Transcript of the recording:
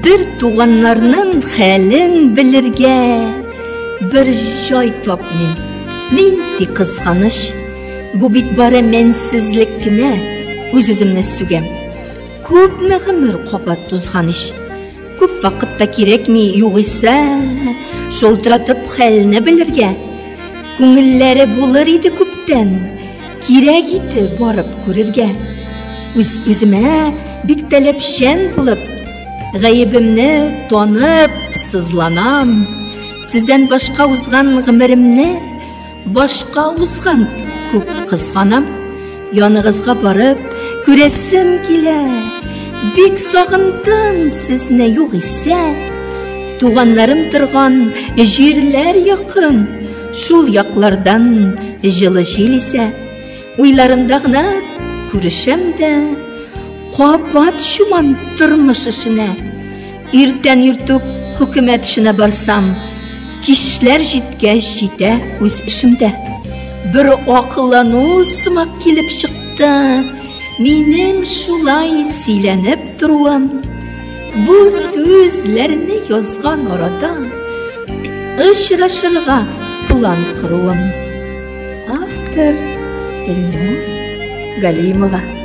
Бер туганнарның хәлен белергә бер җай тапмыйм. Нинди кызганыч! Бу бит бары мәнсезлек кенә, үз-үземне сүгәм. Күпме гомер кабат тузган ич. Күп вакыт та кирәкми, югыйсә, шылтыратып хәлне белергә. Күңелләре булыр иде күптән, кирәк иде барып күрергә. Үз-үземә бик таләпчән булып, гаебемне танып сызланам. Сездән башка узган гомеремне башка узган күп кызганам. Яныгызга барып күрәсем килә. Бик сагындым сезне югыйсә. Туганнарым торган җирләр якын, шул яклардан җылы җил исә. Уйларымда гына күрешәм дә, кабат чумам тормыш эшенә. Иртән иртүк хөкүмәт эшенә барсам, кичләр җиткәч җитә үз эшемдә. Бер акыллану сымак килеп чыкты, минем шулай сөйләнеп торуым. Бу сүзләрне язган арада очрашырга план коруым. Автор Эльнур Галимова.